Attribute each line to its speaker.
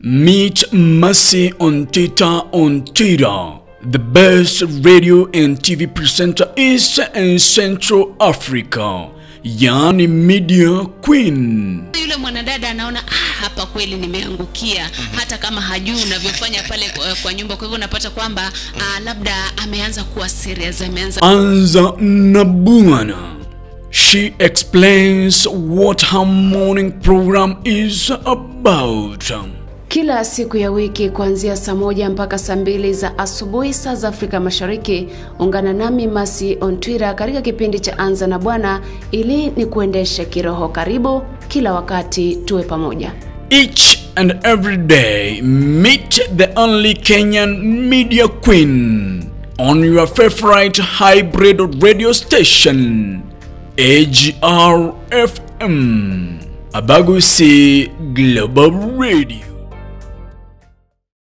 Speaker 1: Meet Mercy Ontita Ontita, the best radio and TV presenter East and Central Africa, yani media queen.
Speaker 2: Yule mwanadada anaona hapa kweli nimeangukia, hata kama hajui unavyofanya pale kwa nyumba. Kwa hivyo unapata kwamba labda ameanza kuwa serious, ameanza
Speaker 1: Anza na Bwana. She explains what her morning program is about.
Speaker 3: Kila siku ya wiki kuanzia saa 1 mpaka saa 2 za asubuhi saa za Afrika Mashariki, ungana nami Mercy on Twitter katika kipindi cha Anza na Bwana ili ni kuendeshe kiroho. Karibu kila wakati, tuwe pamoja.
Speaker 1: Each and every day, meet the only Kenyan media queen on your favorite hybrid radio station, AGR FM, Abagusi Global Radio.